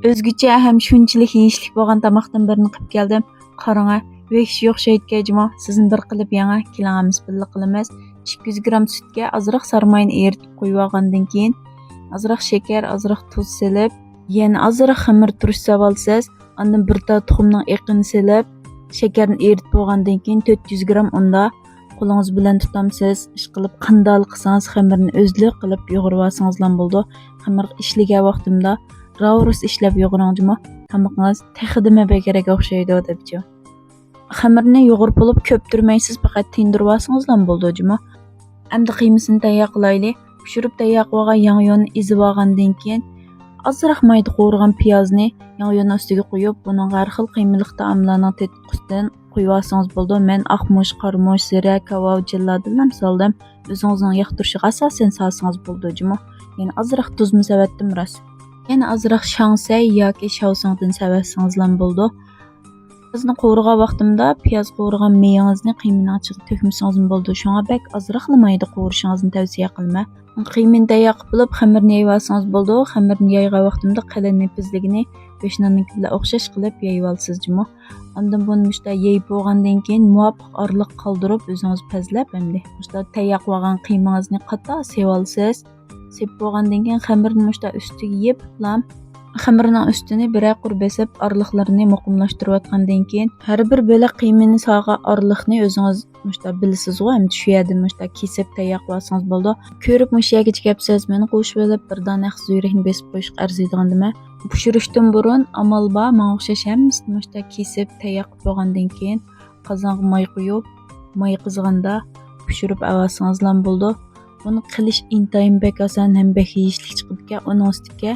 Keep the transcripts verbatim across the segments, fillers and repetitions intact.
ئۆزگىچە ھەم شۇنچىلىك يېيىشلىك بولغان تاماقتىن بىرنى قىلىپ كەلدىم. قاراڭا، ۋەھشىي ئوخشايدىكەن جۇمۇ. سىزمۇ بىر قىلىپ يەڭە، كېلىڭە ھەممىمىز بىللە قىلىمىز. ئىككى يۈز گرام سۈتكە ئازراق سارماينى ئېرىتىپ قويۇۋالغاندىن كېيىن، ئازراق شېكەر، ئازراق تۇز سېلىپ، يەنە ئازراق خېمىر تۇرۇش سېلىۋالىسىز. ئاندىن بىر تال تۇخۇمنىڭ ئېقىنى سېلىپ، شېكەرنى ئېرىتىپ بولغاندىن كېيىن، تۆت يۈز گرام ئۇندا قولىڭىز بىلەن تۇتامسىز. ئىشقىلىپ قانداق قىلسىڭىز خېمىرنى ئۆزلۈك قىلىپ يۇغۇرۇۋالسىڭىزلا بولىدۇ. خېمىر ئىشلىگەن ۋاقتىمدا راۋۇرۇس ئىشلەپ يۇغۇرۇڭ جۇمۇ. تامىقىڭىز تېخىدىمۇ بەكرەك ئوخشايدۇ دەپچۇ. خېمىرنى يۇغۇرۇپ بولۇپ كۆپتۈرمەيسىز، پەقەت تىندۇرۇۋالسىڭىزلا بولىدۇ جۇمۇ. ئەمدى قىيمىسىنى تەييار قىلايلى. پىشۇرۇپ تەييار قىلغان ياڭيۇنى ئېزىۋالغاندىن كېيىن، ئازراق مايدا قوۋۇرغان پىيازنى ياڭيۇنىنىڭ ئۈستىگە قويۇپ، بۇنىڭغا ھەر خىل قىيمىلىق تائاملارنىڭ تېتىتقۇسىدىن قويۇۋالسىڭىز بولىدۇ. مەن ئاقمۇچ، قارىمۇچ، زىرە، كاۋاۋ، جىللاردىنلا سالدىم. ئۆزىڭىزنىڭ ياقتۇرۇشىغا ئاساسەن سالسىڭىز بولىدۇ جۇمۇ. يەنە ئازراق تۇزمۇ سەۋەتتىم راست. يەنە ئازراق شاڭسەي ياكى شاۋسېڭدىن سەۋەتسىڭىزلا بولىدۇ. پىيازنى قوۋۇرغان ۋاقتىمدا پىياز قوۋۇرغان مېيىڭىزنى قىيمىنىڭ ئىچىگە تۆكمىسىڭىزمۇ بولىدۇ. شۇڭا بەك ئازراقلا مايدا قوۋۇرۇشىڭىزنى تەۋسىيە قىلىمەن. قىيمىنى تەييار قىلىپ بولۇپ، خېمىرنى يەيۋالسىڭىز بولىدۇ. خېمىرنى يايغان ۋاقتىمدا قېلىن نېپىزلىكىنى گۆشناننىڭكى بىلەن ئوخشاش قىلىپ يەيۋالىسىز جۇمۇ. ئاندىن بۇنى مۇشتا يەيپ بولغاندىن كېيىن مۇۋاپىق ئارىلىق قالدۇرۇپ ئۆزىڭىز پەزلەپ ئەمدى مۇشتا تەييار قىلغان قىيمىڭىزنى قاتتىق سېۋالىسىز. سېپىپ بولغاندىن كېيىن خېمىرنى مۇشتا ئۈستىگە يېپىپلا، خېمىرنىڭ ئۈستىنى بىرەر قۇر بېسىپ، ئارىلىقلىرىنى مۇقىملاشتۇرۇۋاتقاندىن كېيىن، ھەر بىر بۆلەك قىيمىنى سالغان ئارىلىقنى ئۆزىڭىز مۇشتا بىلىسىزغۇ، ئەمدى شۇ يەردىن مۇشتا كېسىپ تەييار قىلىۋالسىڭىز بولىدۇ. كۆرۈپ مۇشۇ يەرگىچە كەپسىز، مېنى قوشۇۋېلىپ، بىردانە زۆرەكنى بېسىپ قويۇشقا ئەرزىيدىغاندىمەن. پىشۇرۇشتىن بۇرۇن ئامال بار، ماڭا ئوخشاش ھەممىسىنى مۇشتا كېسىپ تەييار قىلىپ بولغاندىن كېيىن، قازانغا ماي قۇيۇپ، ماي قىزغاندا پىشۇرۇپ ئەۋەتسىڭىزلا بولىدۇ. بۇنى قىلىش ئىنتايىن بەك ئاسان ھەم بەك يېيىشلىك چىقىدىكەن. ئۇنىڭ ئۈستىگە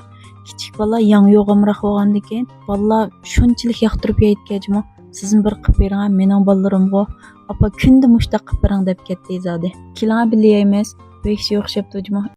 كىچىك بالا ياڭيۇ ئامراق بولغاندىكىن، بالىلار شۇنچىلىك ياقتۇرۇپ يەيدىكەن جۇمۇ. سىزمۇ بىر قىلىپ بېرىڭە، مېنىڭ بالىلىرىمغۇ، ئاپا كۈندە مۇشتاق قىلىپ بېرىڭ دەپ كەتتى زادى. كېلىڭە بىللە يەيمىز، ۋەھشىي ئوخشاپتۇ جۇمۇ.